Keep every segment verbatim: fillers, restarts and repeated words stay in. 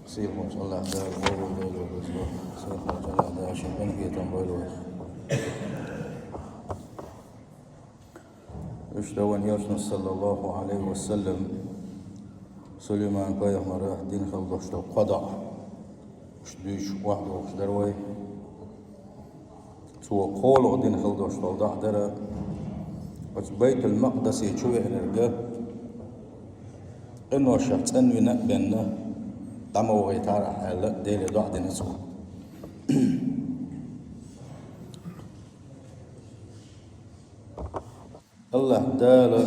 Сийлахьчу АллахӀ Дала къобалдойла вай. Сийлахьчу АллахӀ Дала шен къинхетам бойла вай. Иштта вайн Элчано, саллаллахӀу Ӏалайхи ва саллам, Сулайман-пайхамара дина хила долуш долу кхо доӀа, уьш дуьйцуш охьадохуш дара вай. Цо кхоалгӀа дина хила долуш долу доӀа дара оцу Байтул-Макъдисе чу веанарг къиношех цӀанвина а бенна, дӀа ма вахийтарахь аьлла, Деле доӀа дина цо. АллахӀ Дала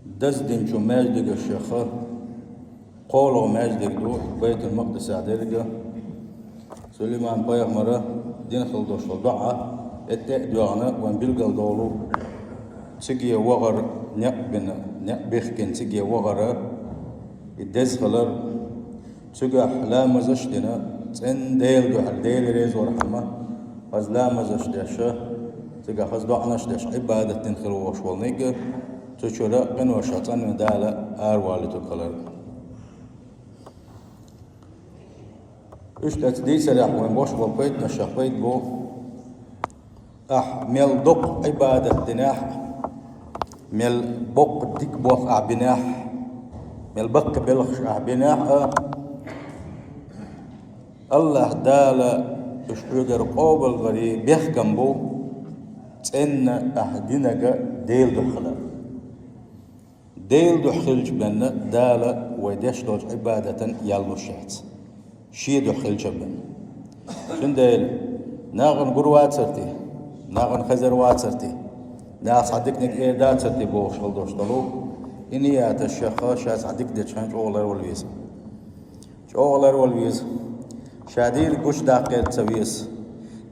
даздинчу маьждигашех кхоалгӀа маьждиг ду Байтул-Макъдисехь дерг. Сулайман-пайхамара дина хила долуш долу доӀа, тӀе а доьгӀна, вайн билгалдолу, циге вахар некъ бина, некъ бихкина циге вахара, и деза хилар. Цигахь ламазаш а дина, цӀена Делан дуьхьал, Дела резорхьама, хаза ламазаш а деш, цигахь хаза доӀанаш а деш, Ӏибадат дина хила волуш волниг, цу чуьра къиношех цӀанвина Дала аравалийтур хилар. Иштта оцу дийцарехь вайн беш болу пайданех пайда бу. Ахь мел доккха Ӏибадат динехь а, мел боккха дика болх ахь бинехь а, мел баккха белхаш ахь бинехь а, АллахӀ Дала уьш хьоьгара къобалбаран бехкам бу, цӀена ахь динарг Делан дуьхьа хилар. Делан дуьхьа хилча бен Дала вай деш долчу Ӏибадатан ял луш яц, Шен дуьхьа хилча бен. Цундела нахана гур вацара те, нахана хезар вацара те, наха цхьа диканиг эр дацара те бохуш хила долуш долу, и нияташ шех ша цхьа дика дечу хенахь чӀогӀа ларвала веза. ЧӀогӀа ларвала веза. Ша дийриг гучудаккхар ца веза.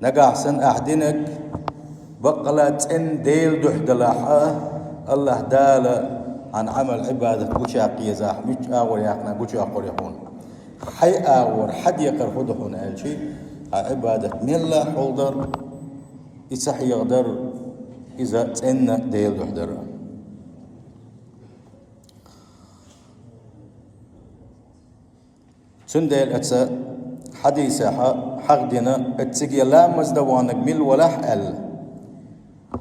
Нагахь санна ахь динарг баккъала цӀена Делан дуьхьа далахь а, АллахӀ Дала хьан Ӏамал, Ӏибадат гучуяккха еза ахь, муьлхха агӀор яьккхина гучуяккхур ю хьуна. Хьайн агӀор хьан декхар хӀун ду хьуна аьлча, хьан Ӏибадат мелла а хьулдар, и ца хьехадар, иза цӀена Делан дуьхьа дара. Цундела оцу хьадисехь хьахдина, оцу циге ламаз дан ваханарг мила валахь аьлла.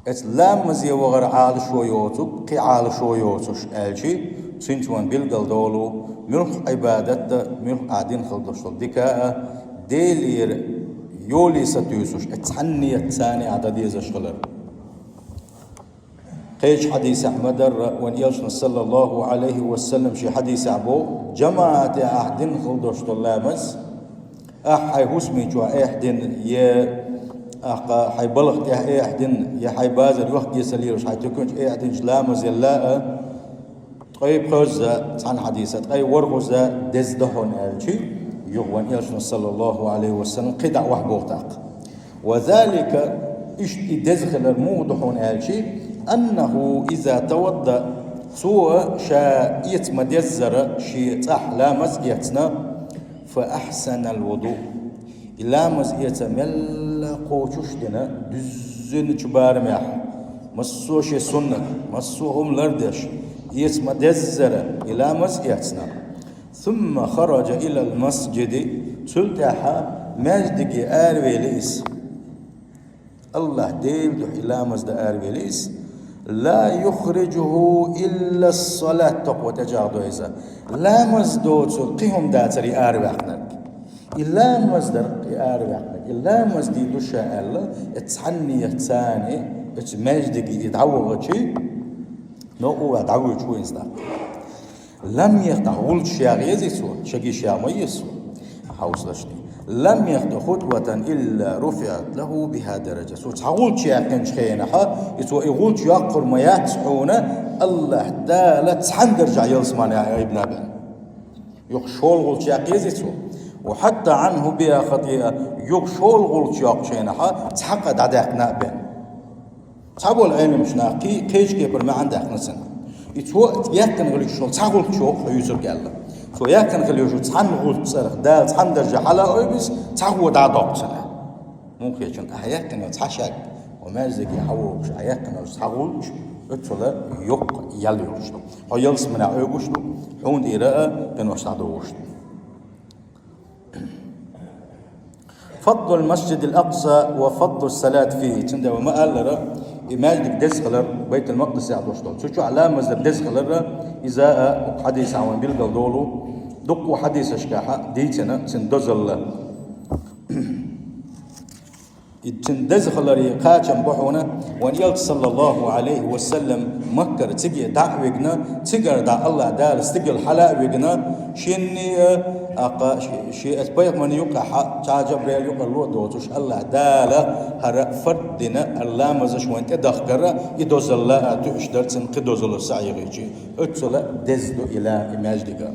Оцу ламазе вахар Ӏалашо йоцург, кхин Ӏалашо йоцуш аьлча, цуьнца вайн билгалдолу, муьлхха Ӏибадат а, муьлхха ахь дина хила долуш долу дика а, Делера йоле сатуьйсуш, оцу цхьана ниятца царна ахь дан дезаш хилар. Кхечу хьадисехь ма-дарра, вайн Элчано, саллаллахӀу Ӏалайхи ва саллам, шен хьадисехь боху: жамаӀатехь ахь дина хила долуш долу ламаз, ахь хьайн хӀусамчохь эхь дина, я ахь хьайн балха тӀехь эхь дина, я хьайн базар йохкаэца лелаш хьайн туьканчу эхь динчу ламазалла а, ткъе пхоьазза, цхьана хьадисехь, ткъе ворхӀазза деза ду хьуна аьлча, юха вайн Элчано, саллаллахӀу Ӏалайхи ва саллам, кхидӀа охьабоху тӀаккха. Ва залика, иштта и деза хилар муха ду хьуна аьлча, аннахӀу иза тавадда, цо ша эца ма-деззара шен цӀахь ламаз эцна, фа ахьсанал вуду, и ламаз эца мелла кхочуш а дина, дуьззина чу барамехь, массо а шен суннат, массо а хӀума лардеш, эца ма-деззара и ламаз эцна. Сумма хараджа илал масджиди, цул тӀаьхьа маьждиге аравели иза. АллахӀ Делан дуьхьа и ламаз дан аравели иза. Ла юхриджухӀу илла ссалат, тӀаккха тӀечӀагӀдо иза. Ламаз доцург кхин хӀума дацара и араваьккхинарг. И ламаз дар и араваьккхинарг. И ламаз дийр ду ша аьлла, и цхьана ниятца царна, оцу маьждиге и дӀавахачи, новкъа ваьлла дӀавоьдуш ву иза тӀаккха. Ламъяхтахь гӀулч яха еза цо, шаги ша ма еза цо. Хьовсалаш де. Ламъяхта хутватан илла руфиат лахӀу бихӀа дараджа. Цо цхьа гӀулч яьккхинчу хенахь, и цо и гӀулч йоккхур ма яц хьуна, АллахӀ Дала цхьана даржехь ялсамане айбина бен. Юха шолгӀа гӀулч яккха еза цо. Ва хьатта Ӏанху бихӀа хатиа, юха шолгӀа гӀулч йоккхучу хенахь, цхьа къа дӀадаьккхина а бен. Цхьаболу Ӏеламчу наха кхечу кепара маьӀна даьккхина цунна. И цо яьккхина хилча шуна цхьа гӀулч йоккху хьо юьсург аьлла. Цо яьккхина хилча шу цхьана гӀулч цӀарах Дала цхьана даржехь хьала а ойбуьсу, цхьа гӀо дӀа а доккху цунна. Муха хетчун ахьа яьккхина цхьа шаг, хьо маьждиге хьавогӀуш ахьа яьккхина цхьа гӀулч, Оццул йоккха ял йолуш ду. Хьо ялсаманехь Ӏуьйгуш ду, хьуна тӀера а къинош дӀадогӀуш ду. فضل المسجد الأقصى وفضل الصلاة فيه. Цундела ма-аллара, и маьждиг деза хилар, Байтул-Макъдисехь долуш долу, цу чохь ламаз дар деза хилар, иза а хьадисехь вайна билгал долу, дуккха хьадисашкахь дийцина цуьнан дозалла. И цуьнан деза хиларе кхачам бу хьуна, вайн Элча, саллаллаху Ӏалайхи ва саллам, Маккара циге дӀа а вигна, цигара дӀа Аллах Дала стигала хьала а вигна, шинне а, аккха, ши-, ши эца пайхамарна юкъахь, цхьа Жабраил юкъара ло а доцуш, Аллах Дала хӀара фард дина ламазаш вайн тӀедахкара, и дозалла а туьуш дара цуьнан кхин дозалла схьа а йигӀичи. Оццул деза ду и ла-, и маьждига.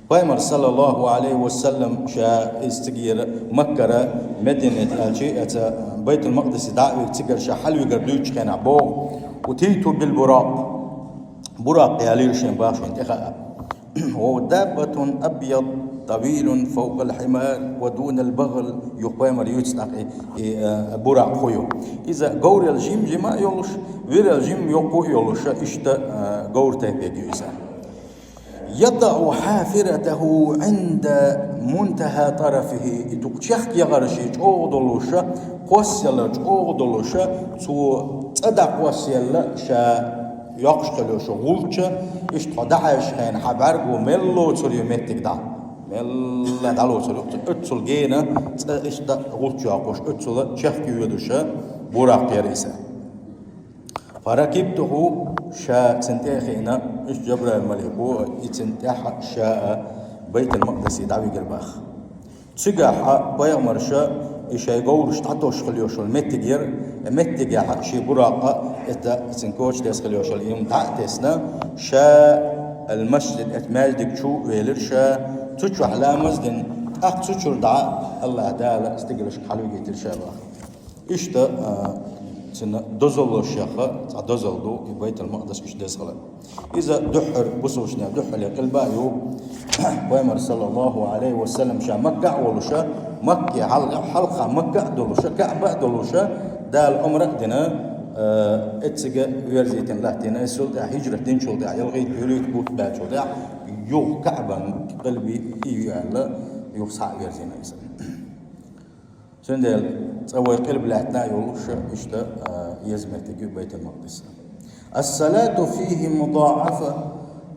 Пайхамар, саллаллаху Ӏалайхи ва саллам, ша иза цигера Маккара Мединате аьлчи, эца Байтул-Макъдисе дӀа а вигна, цигара ша хьалавигар дуьйцучу хенахь боху: «أتيت بالبراق». Буракъ ялийра шен бахаш вайн тӀе хаа. «وهو دابة أبيض طويل فوق الحمار ودون البغل», юха пайхамар юьйцу тӀаккха и, и, э, буракъ хӀун ю. Иза говрел жим-жима а йолуш, вирел жим йоккха а йолуш, иштта, э, говр тайпа ю иза. «يضع حافرته عند منتهى طرفه». И дукха чехка яхара шен чӀогӀа долуша, кхоссалла чӀогӀа долуша, цо цӀа дӀакхоссалла ша йоккхуш хилла йолуша гӀулча, иштта хьо дӀахьаьжча хьайна хьан бӀаьрго мел лоцур ю меттиг дӀа. Мелла дӀалоцур ю, оццул гена цӀа иштта гӀулч йоккхуш, оццул чехка йоьдуша буракъ яра иза. «فركبته», ша цуьнан тӀе а хиъна, иштта Жабраил малико, и цуьнан тӀехь а ша а Байтул-Макъдисе дӀавигар баха. Цигахь а пайхамарша и шайн говраш дӀатосуш хилла йолуш йолу меттиг яра, и меттигехь а шен буракъа, эта цуьнан коча деза хилла йолуш йолу и хӀума дӀа а тесна, ша ал-масжид, эта маьждиг чу а велира ша, цу чохь ламаз а дина, тӀаккха цу чуьра дӀа Аллах Дала стигалшка хьалавигийтира ша баха. Иштта, а, цуьнан дозаллашех цхьа дозалла ду, и Байтул-Макъдис иштта деза хилар. Иза дуьххьара бусалбанийн дуьххьара къилба а ю. Пайхамар, саллаллаху Ӏалайхи ва саллам, ша Макка а волуша, Макке хьал-, хьалха Макка а долуша, Каъба а долуша, Дала омра а дина, а, эццига верзийтина латтийна, иза цул тӀаьхьа хӀижрат динчул тӀаьхьа, ялхитта, кхойтта бутт баьлчул тӀаьхьа, юха Каъбан къилба и ю аьлла, юха схьа а верзийна иза. Цундела цкъа вай къилба лаьттина а йолуш, иштта, а, еза меттиг ю Байтул-Макъдис. «الصلاة فيه مضاعفة».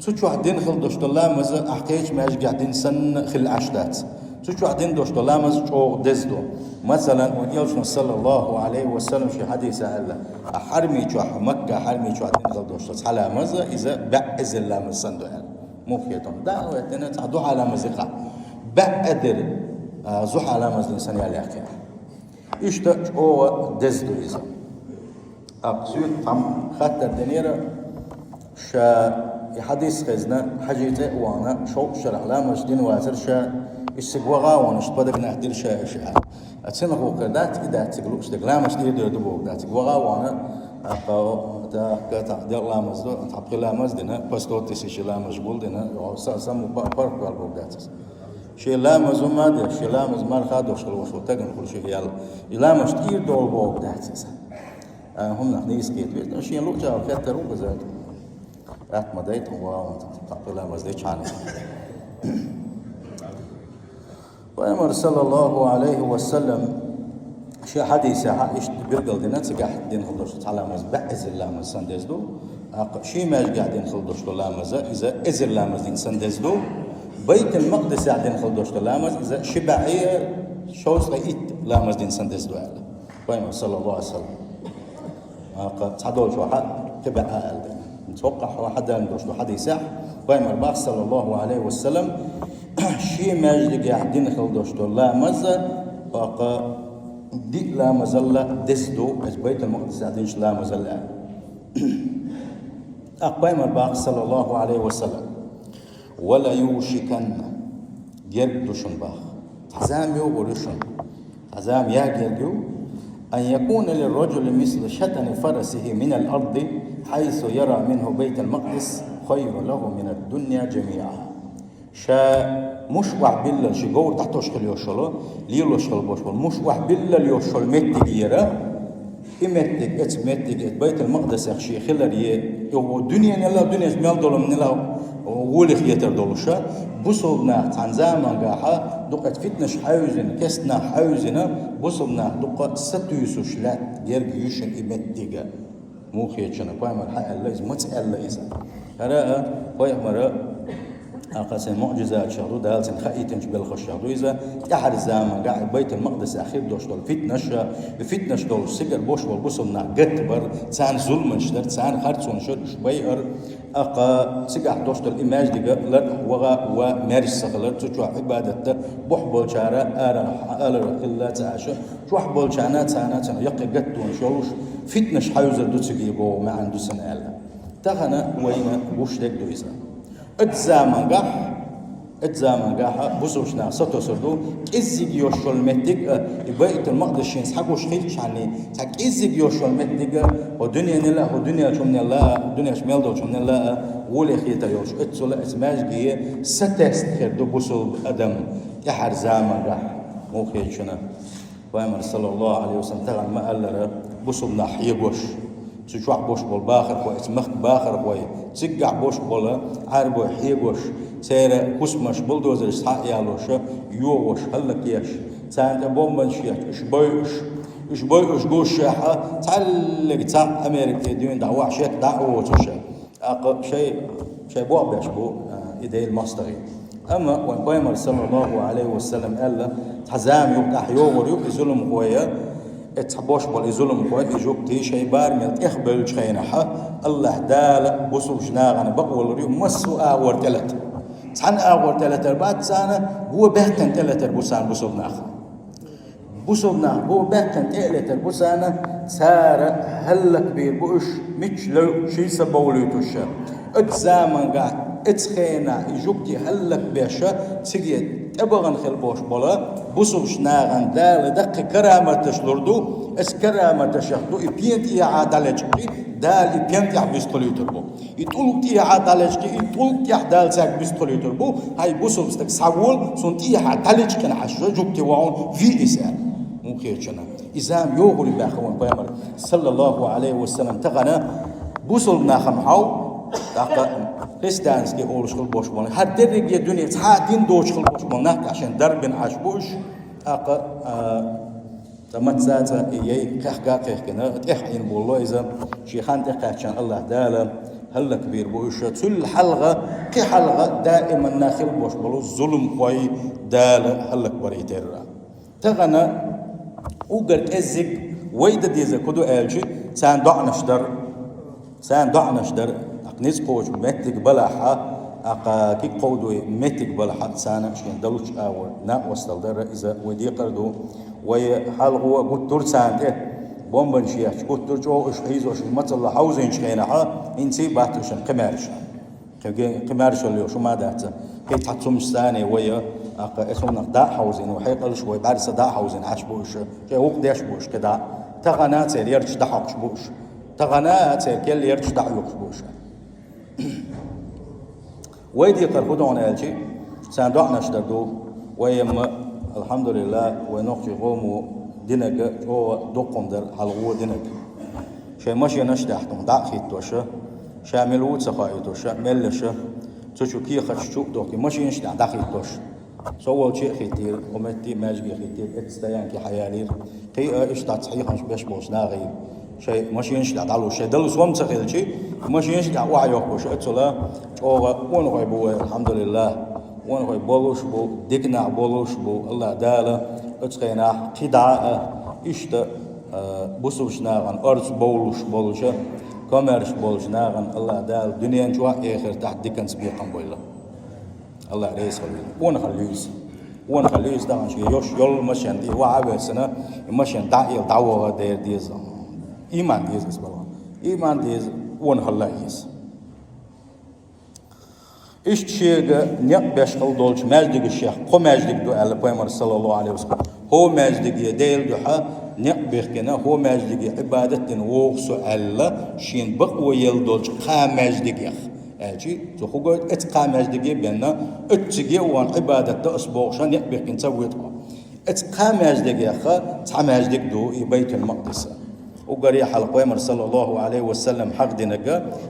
Цу чохь дина хилла долуш долу ламаз ахь кхечу маьждигехь дина санна хилла Ӏаш дац. Цу чохь дина долуш долу ламаз чӀогӀа деза ду. Масалан, вайн Элчано, саллаллаху Ӏалайхи ва саллам, шен хьадисехь аьлла: «Ахь хьарамий чохь, Макка хьарамий чохь дина хилла долуш долу цхьа ламаз, иза бӀе эзар ламаз санна ду», аьлла. Муххетам дӀа а хӀоьттина, цхьа духьа ламаз йикхахь, бӀе эзар, а, зухьа ламаз дина санна ял яккхий ахь. Иштта чӀогӀа деза ду иза. ТӀаккха соьца цхьамма хаттар динера, ша и хьадис хезна, хьажий цӀе а вахана, шовзткъа шарахь ламазаш дина вацара ша, иштта цига ваха а вахана, иштта подогнать дира ша иша. А цунах воккхар дац, и дац цига лууш дерг, ламазаш тӀера дер ду бохург дац. Цига ваха а вахана, тӀаккха, тӀаккха, тӀаккха делкъа ламаз ду, тӀаккха пхи ламаз дина, по сто тысяч ламазаш гулдина, йо, са-, саму па-, паргӀатваьлла бохург дац иза. Шен ламаз хӀума а деш, шен ламаз марха а долуш хилла волуш волу стагана хуьлу шен ял. И ламазаш тӀера долу бохург дац иза. А, хӀуманах нийса кхета веза, но шена луъучу агӀор хеттар ву иза. Атта ма дайта хӀун ван, тӀаккха ламаз дечхьана. Пайхамар, саллаллаху Ӏалайхи ва саллам, шен хьадисехь иштта билгал дина, цигахь дина хилла долуш цхьа ламаз бӀе эзар ламаз санна деза ду. ТӀаккха шен маьждигехь дина хилла долуш долу ламаз, иза эзар ламаз дина санна деза ду. Байтул-Макъдисехь дина хилла долуш долу ламаз, иза ши бӀе шовзткъе итт ламаз дина санна деза ду аьлла. Пайхамар, саллаллаху Ӏалайхи ва саллам. ТӀаккха цхьадолчохь кхин бӀе аьлла дина. ХӀокхахь хьадалийна долуш ду хьадисехь, пайхамар бах, саллаллаху Ӏалайхи ва саллам, шен маьждигехь дина хилла долуш долу ламаз, тӀаккха диъ ламазалла деза ду, иза Байтул-Макъдисехь динчу ламазалла аьлла. ТӀаккха пайхамар бах, саллаллаху Ӏалайхи ва саллам: «وليوشكن», герга ду шуна бах. Цхьа зама йогӀур ю шуна. Цхьа зама яа герга ю. «أن يكون للرجل مثل شطن فرسه من الأرض حيث يرى منه بيت المقدس خير له من الدنيا جميعها». Ша муш охьабиллал, ши говр дӀатосуш хилла йолуш йолу, лелош хилла болуш болу, муш охьабиллал йолуш йолу меттиг яра, И меттиг, эцу меттиг, эцу Байтул-Макъдисехь шен хилар е, и гӀо дуьненала, дуьненаш мел долу нила гӀоле хетар долуша, бусулба нах цхьана замангахьа дукха эцу фитнаш хьаьвзина, кестнах хьаьвзина, бусулба нах дукха сатуьйсуш лаьтта герга юьшина и меттига. Муха хетачунна пайхамар хьа аьлла иза, маца аьлла иза. ХӀара а пайхамара Акхарцин муӀжизатшах ду, Дала цунна хаийтинчу белхашшах ду иза. ТӀаьхьара замангахь Байтул-Макъдисехь хир долуш долу фитнаш, и фитнаш долуш сигара бош болу бусулба нах гатбар, царна зуламаш дар, царна харцонаш яр, уьш байар. Акха цигахь долуш долу и маьждига лар ваха ва маьрша ца хилар, цу чохь Ӏибадат дан бохь болчара ара, алара хилла ца аша, чохь болчарна царна царна яккхий гаттонаш йолуш, фитнаш хьаьвзар ду цига боху маьӀна ду сан аьлла. Тахана вайна гуш дерг ду иза. Оцу замангахь, оцу замангахь бусулба нах сатосур ду, кӀеззиг йолуш йолу меттиг а, и Байтул-Макъдис шена схьагуш хилчхьана, цхьа кӀеззиг йолуш йолу меттиг а, хӀо дуьненала, хӀо дуьненчу хӀуманала, дуьненаш мел долчу хӀуманала а, гӀоле хетар йолуш, оццула оцу маьждиге сатесна хир ду бусулба адам тӀаьхьара замангахь, муха хетачунна. Пайхамар, саллаллаху Ӏалайхи ва саллам, тахана ма-аллара, бусулба нах хьегош, цу чохь бош болу бахархой, эцу махка бахархой, цигахь бош болу Ӏаьрбой хьегош, церан хӀусамаш бульдозерш схьа а ялоша, йогӀуш, хӀаллакъеш, царна тӀе бомбанаш етташ, уьш бойуш, уьш бойуш гушшехьа, цхьаьллиг цхьаъ Америкин дуьйна дӀа вахь шек дӀа а воцуша. ТӀаккха шай, шай бохь беш бу, а, и Делан мостагӀий. Амма вайн пайхамар, саллаллаху Ӏалайхи ва саллам, аьлла, цхьа зама юха тӀаьхьа йогӀур ю и зуламхой, э, цхьа бош болу и зуламхой, и жуьгтий шай барамел тӀехбевллачу хенахьа, Аллахь Дала бусулба нахана бакъволур ю массо а агӀор тӀелата. Цхьана агӀор тӀелатар бац царна, го баьккхина тӀелатар бу царна бусулба нах. Бусулба нах бу баьккхина тӀе а летар бу царна, цара хӀаллакбийр бу уьш, мичча левкъа ший са бовлуьйтуша. Оцу замангахь, оцу хенахь и жуьгтий хӀаллакбеша, циге тӀебахана хила бош болу бусулба нахана Дала даккхий караматаш лур ду, оцу караматашах ду и пен тӀехьа дӀалечкъий, Дала и пен тӀехь бистхуьлуьйтур бу. И тӀулг тӀехьа дӀалечкъий, и тӀулг тӀехь Дала цаьрга бистхуьлуьйтур бу, хьай бусулба стаг схьавола, цунна тӀехьа дӀалечкъина хьаша, жуьгти вахана, вий иза аьлла. Муха хетачунна. И зама йогӀур ю баьхна вайн пайхамар, саллаллаху Ӏалайхи ва саллам, тахана бусулба нахам хьал, тӀаккха христианский олуш хила бош болу, хӀара дерриге дуьне цхьа а дин доцуш хила бош болу нах тӀехь шен дарбина Ӏаш бу уьш, тӀаккха, а, Ткъа маца цкъа и яй кхехка а кхехкина, тӀехь Ӏийна болло иза, шен хан тӀекхаьччан Аллахь Дала хӀаллакбийр бу уьш. Цул хьалха, кхин хьалха даиманна хила бош болу зуламхой Дала хӀаллакбарий терра. Тахана уггар кӀеззиг вай дан деза кху ду аьлчи, царна доӀанаш дар. Царна доӀанаш дара, акха ницкъ кхочу меттиг балахьа, акха киг кховдой меттиг балахьа, царна шен далучу агӀор накъостал дара, иза вай декхар ду. Вай хьалхо гуттур царна тӀе, бомбанаш етташ гуттур чӀогӀа уьш хьийзош, уьш мацалла хьовзийначу хенахьа, хӀинций баттушан кхимаьрша. Кхимаьршалла йо, шу ма дац. Кхин цхьа цумаш царна вай, акха эсунах дӀа а хьовзийна, вай хьекъалш вай бӀаьрса дӀа а хьовзийна, Ӏаш бу уьш, шайн вукх деш бу уьш кхидӀа. Тахана церан ярташ дӀахьокхуш бу уьш. Тахана а церан керла ярташ дӀахьоькхуш бу уьш. Вай декхар хӀун ду аьлчи, царна доӀанаш дар ду. Вай амма, алхьамдулиллахӀ, вай нохчий къомо динага чӀогӀа дуккхун дара, хьалхо динага. Шайн машинаш тӀехь тхуна дӀа а хӀиттоша, ша мила ву ца хоуьйтуша, мел леша, цу чу кехаташ чу а дохкий, машинаш тӀехь дӀахӀиттоша. Со волче а хӀиттийра, кху метте а маьжге хӀиттийра, эццу стоянке хьаялийра. Кхин а иштта цхьа хьехамаш беш болчу нахе шайн машинаш тӀехь дӀалуш, шайн далу сом ца хилчи, машинаш тӀехь охьайохкуш, оццула чӀогӀа къонахой бу вай, алхьамдулиллахӀ. Къонахой болуш бу, диканахь болуш бу, Аллахь Дала оцу хенахь кхидӀа а, иштта, а, бусулба нахана орца бовлуш болча, комаьрша болчу нахана Аллахь Дала дуьнен чохь а, эхартахь а диканца бекхам бойла. Аллахь реза хуьлийла. Къонахалла ю иза. Къонахалла ю иза, тахана шен йош йолу машен тӀе ваха а вессина, и машен дӀа а елла, дӀаваха дер деза. Ийман деза иза бала. Ийман деза, къонахалла а еза. Иштта шега некъ беш хила долчу маьждигашех кхо маьждиг ду аьлла пайхамар, саллаллахӀу Ӏалайхи ва саллам. ХӀо маьждиге Делан дуьхьа некъ бихкина, хӀо маьждиге Ӏибадат дина вогӀу со аьлла, шена бакъо елла долчу кхаа маьждигех. Аьлчи, цо хӀу гойту, эцу кхаа маьждиге бенна, оцциге а ван Ӏибадат дан ас бохуша некъ бихкина ца воьду хьо. Эцу кхаа маьждигеха цхьа маьждиг ду и Байтул-Макъдиса. Уггаре хьалха пайхамар, саллаллаху алейхи ва саллям, хьахдинарг: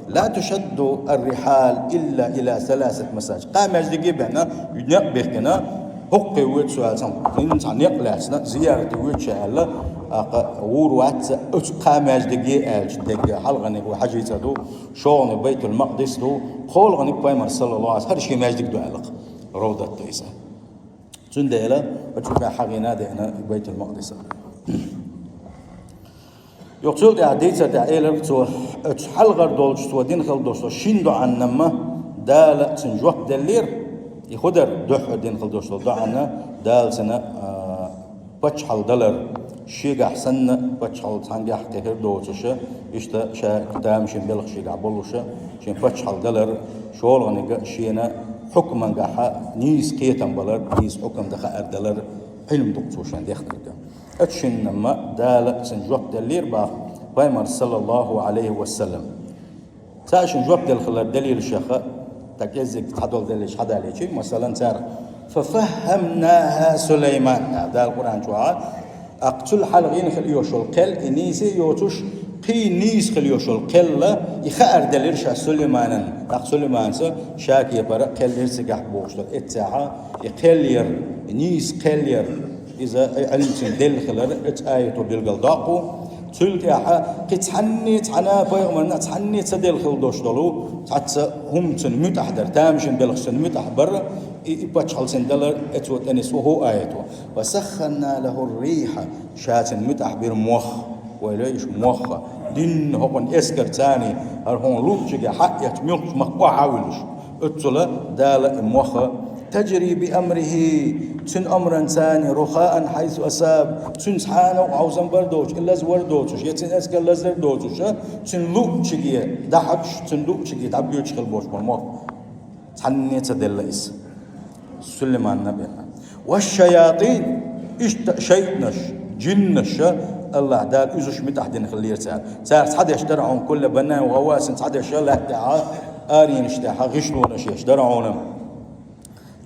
«لا تشد الرحال إلا إلى ثلاثة مساجد». Кхаа маьждиге баьхкина, некъ баьхкина, хӀокхе воьду со аьлча, хӀинца некъ лаьцна, зиярате воьду ша аьлча, тӀаккха гӀур вац оцу кхаа маьждиге аьлча дерг. Хьалханиг вай хьажийца ду, шолгӀаниг Байтул-Макъдис ду, кхоалгӀаниг пайхамар, саллаллаху алейхи ва саллям, хӀара шен маьждиг ду аьлла, Равдат ду иза. Цундела оцу чу хьагӀийна а деана Байтул-Макъдис. Юха цул тӀаьхьа дийцар тӀехь элира цо, оцу хьалхара долчу цо дина хила долуш долу шина доӀанна-м Дала цуьнан жоп деллера, и хӀун дара, дуьххьара дина хила долуш долу доӀанна Дала цуьнан, а, паччахьалла далар, шегахь санна паччахьалла цхьаьнгахь кхин хир доцуша, иштта ша тамашийна белхаш шегахь болуша, шен паччахьалла далар, шолгӀаниг шена хьукмангахь нийса кхетам балар, нийса хьукам дан хаар далар, Ӏилма ду-кх цо шен дехнарг. Оцу шинна-м Дала цуьнан жоп деллера боху пайхамар, саллаллаху алейхи ва саллям. Цара шен жоп делла хилар далилашех, тӀаккха кӀеззиг цхьадолу далилаш хьадалийча, масалан, цара: «ففهمناها سليمان», а, Дала Къуръан чохь, тӀаккха цул хьалха йина хила йолуш йолу кхел, и нийса а йоцуш, кхин нийса хила йолуш йолу кхел, и хаар делира ша Сулайманан. ТӀаккха Сулайманца ша кепара кхел яра цигахь бохуш долу эццехь, и кхел яра, и нийса кхел яра. Иза Ӏилма цуьнан делла хилар оцу аято билгалдоккху. Цул тӀаьхьа кхин цхьанне а, цхьана а пайхамарна а цхьанне а ца делла хила долуш долу цхьацца хӀума цуьнан муьтӀахь дара, тамашийна белхаш цуьнан муьтӀахь бара, и, и паччахьалла цуьнан далар, оцо тӀе нисван хӀу аято: «وسخرنا له الريح», ша цуьнан муьтӀахь бира мох, вай лоьйш мох, динна хӀокхунна эскар царний, хӀара хьуна луъучуьнга хьаэцча, муьлххачу махка охьа а вуьлуш. Оццула Дала и мох, «تجري بأمره», цуьнан омранца, «رخاء حيث أصاب», цуьнца хьанна а хьовзам бар доцуш, и лаза вар доцуш, я цуьнан эскар лазар доцуш, цуьнан луъучуьнга дӀахьоьгуш, цуьнан луъучуьнга дӀабоьдуш хила болуш болу мох. Цхьанне а ца делла иза. Сулайманна а бен. «والشياطين», иштта шайтӀанаш, жиннаш, АллахӀ Дала уьзуш муьтӀахь дина хиллера цара. Цара цхьадерш дара хьуна, «كل بناء وغواص», цхьадерш лаьтта тӀехь, аренаш тӀехь гӀишлонаш еш дара хьуна.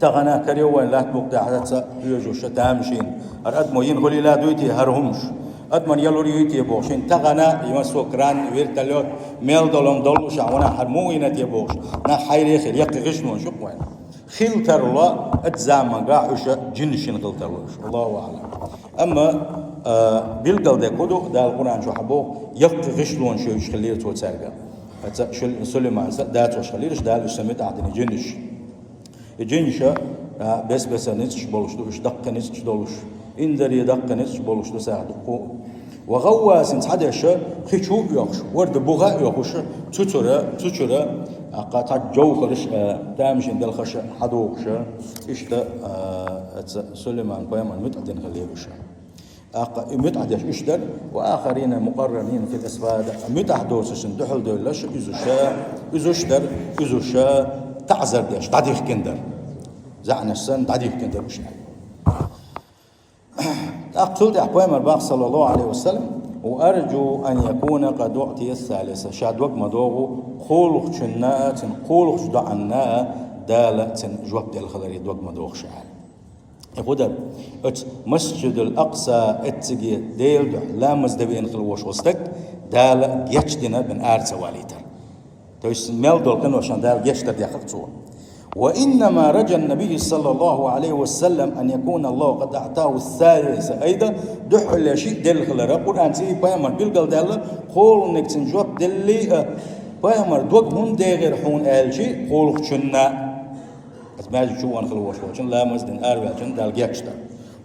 Тахана карайо вайн лаьтта букъ тӀехь ца хьоьжуш тамашийна. ХӀара адамо йина хуьлийла дуй те хӀара хӀумаш? Адаман ялур юй те бохуш, хӀинца тахана, и массо а кран, вертолёт, мел долу-м доллуш а ванахь, хӀара муха йина те бохуш, нах хьайре а хир, яккхий гӀишлонаш ю-кх вайн. Хила тарло, оцу заманга уьш жиннашна хила тарло уьш. Аллаху аӀлам. Амма, а, билгалдерг хӀун ду, Дала Къуръан чохь боху, яккхий гӀишлонаш йолуш хиллера цо цаьрга. Оцу Шул-, Сулайманца дацош хиллера уьш, Дала уьш цунна муьтӀахь дина жинаш. И жинаш, а, бес-бесара ницкъаш болуш ду, уьш даккхий ницкъаш долуш, инзаре даккхий ницкъаш болуш ду цара дуккха а. «وغواص», цхьадерш хи чу а оьхуш, ворда буха а оьхуш, цу чуьра, цу чуьра, а, кхин цхьа жовхӀараш, а, тамашийна белхаш хьадохуш, иштта, а, оцу Сулайман-пайхамарна муьтӀахь дина хиллера уьш. ТӀаккха и муьтӀахь дерш уьш дара, «وآخرين مقرنين في الأصفاد», муьтӀахь доцуршна дуьхьал девлларш уьзуш, уьзуш дара, уьзуш таӀзар деш дӀадихкина дара. ЗаӀнаш санна дӀадихкина дара уьш. ТӀаккха цул тӀаьхьа пайхамар боху, саллаллаху алейхи ва саллям: «وأرجو أن يكون قد أعطي الثالثة». Ша дог ма догӀу, кхоалгӀачунна а, цуьнан кхоалгӀачу доӀанна а Дала цуьнан жоп делла хиларе дог ма догӀу ша аьлла. И хӀун дара? Оцу Масжидул Акъса, эцциге Делан дуьхьа ламаз дан веана хила волуш волу стаг Дала гечдина бен ара ца валийтар. То есть мел долу къиношна Дала гечдар дехира цо. «وإنما رجا النبي صلى الله عليه وسلم أن يكون الله قد أعطاه الثالثة أيضا», дуьххьарлера шиъ делла хилар, Къуръан цӀе пайхамар билгалдаьлла, кхоалгӀаниг цуьнан жоп деллий а, пайхамар дог хӀунда дехира хьуна аьлча, кхоалгӀачунна. Аса маьждиг чу ван хила волуш волчун, ламаз дина араваьллачун Дала гечдар.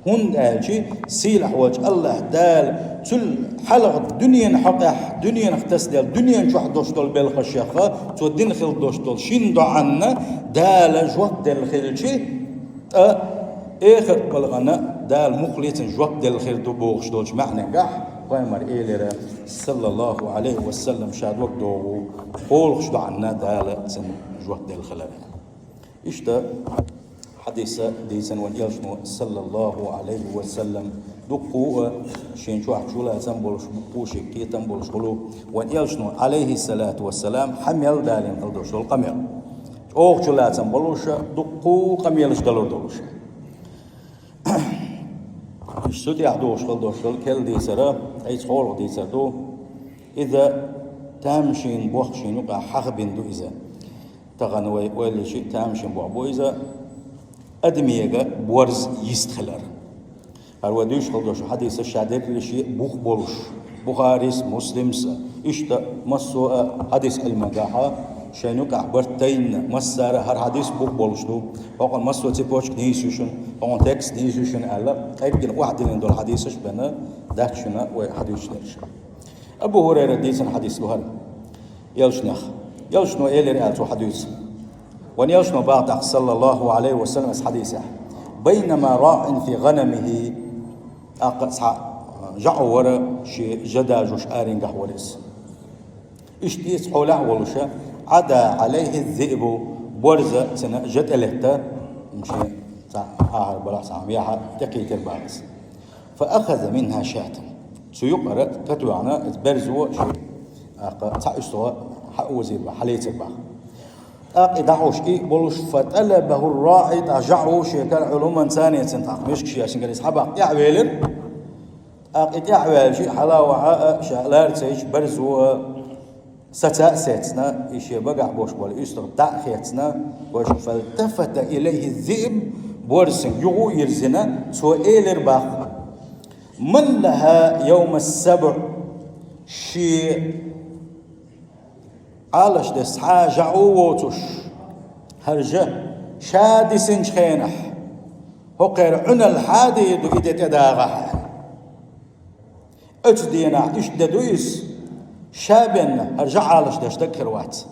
ХӀунда аьлча, сийлахь волчу АллахӀ Дала цул хьалха дуьненан хьокъехь, дуьненах тасаделла, дуьнен чохь долуш долу белхашех, цо дина хила долуш долу шина доӀанна Дала жоп делла хилча, ткъа эхарт балгӀанна Дала муххале цунна жоп делла хир ду бохуш долчу маьӀнехь, пайхамар элира, саллаллаху алейхи ва саллям, ша дог догӀу, кхоалгӀачу доӀанна Дала цунна жоп делла хилар. Иштта хьадиса дийцина вайн элчано, саллаллаху алейхи ва саллям, дуккха а шен чохь чулацам болуш, дуккха а шен кхетам болуш хуьлу вайн элчано, алейхиссалату вассалам, хьан мел далийна хила долуш долу къамел. ЧӀогӀа чулацам болуш, дуккха а къамелаш далур долуш. Иштта цу тӀехь догӀуш хила долуш долу керла дийцар, айса хьолах дийцар ду. Иза тамашийна бохшийна юкъа хьахбина ду иза. Тахана вай ойлачи тамашийна боху бу иза адамега борз йистхилар. ХӀара вай дуьйцуш хила долуш хьадисаш ша дерриш бух болуш, Бухарис, Муслимса, иштта массо а хьадис Ӏилманехь шайн юкъахь барт тайна, массара а хӀара хьадис бух болуш ду, хӀокхуьнан массо а цепочка нийса ю шуна, хӀокхуьнан текст нийса ю шуна аьлла, къеггина охьадиллина долу хьадисаш бен дац шуна вай хьадуьйцуш дерриш. Абу ХӀурайрас дийцина хьадис ду хӀара. Элчанах. Элчано элира аьлла цо хьадуьйцу. Вайн Элчано боху тӀаккха, саллаллаху Ӏалайхи ва саллам, ас хьадисехь: «Байнама раӀин фи гӀанамихи», тӀаккха цхьа жаӀу вара, шен жа дажош аренгахь вара иза. Иштта иза хьолехь а волуша, «Ӏада Ӏалайхи зиъбу», борза цуьнан жа тӀелетта, шен цхьа ахар балахь цхьа хӀума яхьа тӀекхийтира боху иза. «Фа ахаза минхӀа шатан». Цу юкъара тӀетоьхна иза берзо шен, тӀаккха цхьа уьстагӀа хьаозийра боху, хьалецира боху. ТӀаккха и дӀахьош и а болуш, «фа тӀалабахӀу раӀи», тӀаккха жаӀу шен кара Ӏуьллу, царна цуьнан тӀаккха мешкаш яьшна гара иза хьабаккха тӀаьхьавелира. ТӀаккха и тӀаьхьаваьлча, хьала а вахьа а, ша лара ца йича, берзо а саца а сецна, и шен багахь болуш болу уьстагӀ дӀа а хецна, вайша, «фалтафата илайхӀи зиъб», борза цуьнга юха а йирзина, цо элира боху: «Ман лахӀа йовма сабӀ», шен Ӏалашдеш цхьа а жаӀу воцуш, хӀара жа ша дисинчу хенахь, хӀокхеран Ӏуьналла хьан де ду и де тӀедагӀахь аьлла. Оцу дийнахь иштта де ду иза, ша бен хӀара жа Ӏалашдеш стаг хир вац.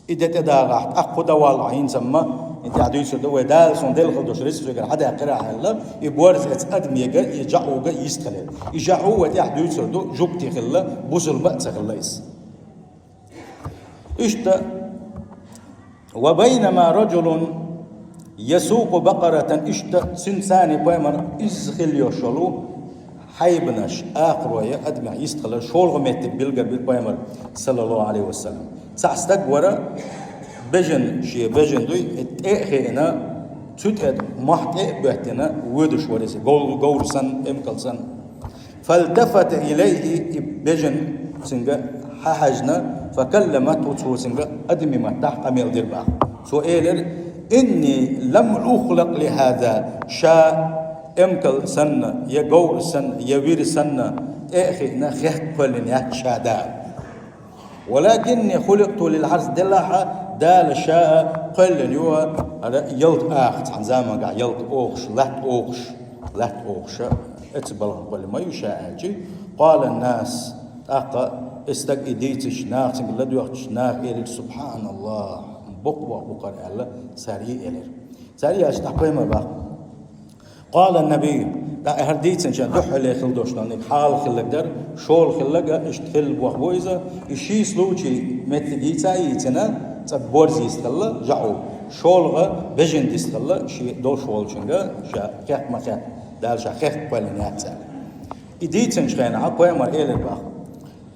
И де тӀедагӀахь, тӀаккха кху дан валахь хӀинца-м, и тӀехь дуьйцур ду, вай Дала суна делла хила долуш рицкъ соьгара хьадаьккхира аьлла, и борза оцу адамега, и жаӀуга йистхилира. И жаӀу вай тӀехь дуьйцур ду, жуьгти хилла, бусалба а ца хилла иза. Иштта, «ва байнама раджулун ясукъу бакъаратан», иштта, цуьнан царна пайхамар изза хилла йолуш йолу хьайбанаш, акхарой адамех йистхилар, шолгӀа меттиг билгал бира пайхамар, саллаллаху Ӏалайхи ва саллам. Цхьа стаг вара, бежан, шен бежан дуй, тӀе а хиъна, цу тӀе мохь тӀе а боьттина, воьдуш вара иза, гов-, говр санна, эмкал санна. «Фалтафата илайхӀи», и бежан цуьнга хьахьаьжна, «факалламатхӀу», цо цуьнга адамийн маттахь къамел дира боху. Цо элира: «Инни лам ухлакъ лихӀаза», ша эмкал санна, я говр санна, я вир санна тӀе а хиъна, хехка кхоьллина яц ша Дала. «Валакинни хуликъту лил хьарс», делахь а Дала ша а кхоьллина ю хӀара ялта аха, цхьана заманахь ялта охуш, латта охуш, латта охуша, эцу балхана кхоьллина ма ю ша аьлча. «Къала ннас», тӀаккха и стаг и дийцича, наха цуьнга ладоьгӀча, наха элира: «СубхьаналлахӀ, боккха боху бу хӀара», аьлла, цара и элира. Цара и аьлча, тӀаккха пайхамар боху. «Къала ннабий», тӀаккха хӀара дийцинчарна дуьххьарле хила долуш долу хьал хилларг дара, шолгӀа хилларг а иштта хилла боху бу иза, и ши случай меттиг йийца а йийцина, цкъа борз йистхилла, жаӀу, шолгӀа бежан дистхилла, шен долуш волчуьнга ша хехка ма хетта, Дала ша хехка кхоьллина яц аьлла. И дийцинчу хенахь пайхамар элира боху,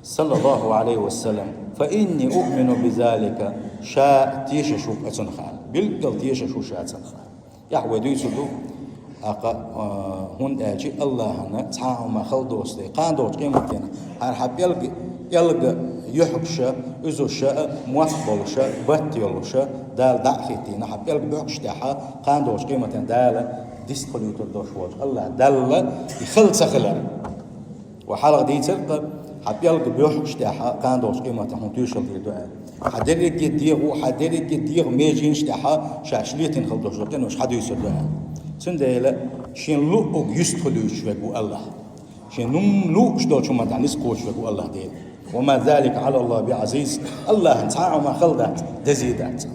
саллаллаху Ӏалайхи ва саллам: «Фа инни уъмину бизалика», ша тешаш ву оцунах аьлла. Билггал тешаш ву ша оцунах аьлла. ТӀехь вай дуьйцур ду, тӀаккха, а, хӀунда аьлча АллахӀана цхьа а хӀума хала доцу дела, кхана долчу къематдийнахь хӀара хьан пӀелг-, пӀелг юьхкуш а, уьзуш а, мотт болуш а, батт йолуш а, Дала дӀа а хӀиттийна, хьан пӀелг буьхкуш тӀехь а, кхана долчу къематдийнахь Дала дистхила юьтур долуш волчу АллахӀ Далла и хала ца хилар. Ва хьалха дийцира-кх, хьан пӀелг буьхкуш тӀехь а, кхана долчу къематдийнахь хьуна тоьшалла дийр ду аьлла. Хьан дерриге дегӀо, хьан дерриге дегӀо меженаш тӀехь а шаьш летийна хила долуш долу къинош хьадуьйцур ду аьлла. Цундела шен луъург юьстахуьлуьйтуш верг ву АллахӀ. Шен луъуш долчу хӀуманна тӀехь ницкъ кхочуш верг ву АллахӀ Дела. «Ва ма залика Ӏала АллахӀи би Ӏазиз», АллахӀана цхьа а хӀума хала дац, дезий дац.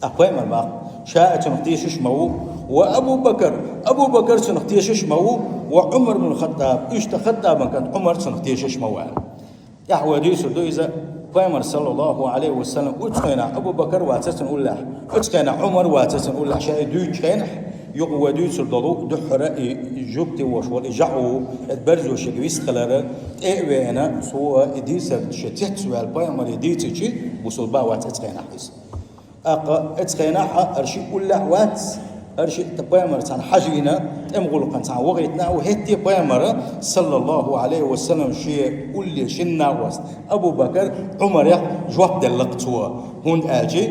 Ткъа пайхамар боху, ша а цунах тешаш ма ву, ва Абу Бакр, Абу Бакр цунах тешаш ма ву, ва Ӏумар бну Хаттаб, иштта Хаттабан кӀант Ӏумар цунах тешаш ма ву аьлла. ТӀехь вай дуьйцур ду иза, пайхамар, саллаллаху Ӏалайхи ва саллам, оцу хенахь Абу Бакр вацара цунна уллехь, оцу хенахь Ӏумар вацара цунна уллехь, ша и дуьйцучу хенахь, юха вай дуьйцур долу дуьххьара и жуьгти волуш волу, и жаӀу, и берзо шега вистхилар, тӀе а веана, цо и дийцар шен цецваьлла, пайхамаре дийцича, бусалба вац оцу хенахь иза. ТӀаккха оцу хенахь а хӀара шиъ уллехь вац, ХӀара шиъ пайхамар цхьана хьажийна, тӀема гӀулакхана цхьана вахийтина а ва, хӀетте пайхамара, саллаллаху Ӏалайхи ва саллам, шен улле шин накъост Абу Бакар Ӏумарех жоп делла-кх цо. ХӀунда аьлча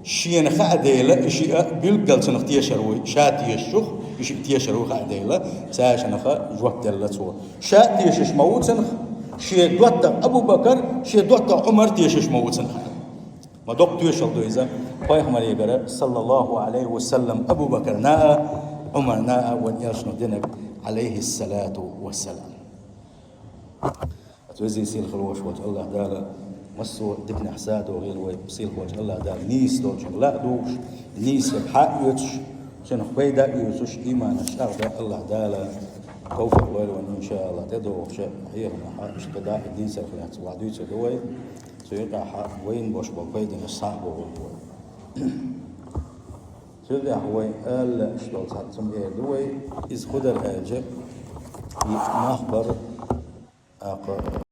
шена хаа дела, и шиъ билггал цунах тешар вуй, ша тешачух и шиъ тешар вуй хаа дела, цаьшанах жоп делла цо. Ша тешаш ма ву цунах шен доттагӀа Абу Бакар, шен доттагӀа Ӏумар тешаш ма ву цунах. Ма доккха тоьшалла ду иза пайхамарегара, саллаллаху Ӏалайхи ва саллам, Абу Бакарна а, Ӏумарна а, вайн элчано динарг, Ӏалайхиссалату вассалам. Ат везий сийлахь волаш волча АллахӀ Дала массо а диканех садогӀийла вай, сийлахь волча АллахӀ Дала нийса долчунга ла а дугӀуш, нийсаг хьа а оьцуш, цунах пайда а оьцуш, иманах чӀагӀда АллахӀ Дала тавфикъ лойла вайна, иншааллахӀ, тӀедогӀуча хьехамехь иштта дӀа а дийцарх лаьцна вай дуьйцур ду вай. Цу юкъехь вайна бош болу пайданаш схьа а бохург вай. Цу юкъехь вай ала лаьаш долу цхьа цхьа эр ду вай, иза кху дара аьлча, и нах бара, тӀаккха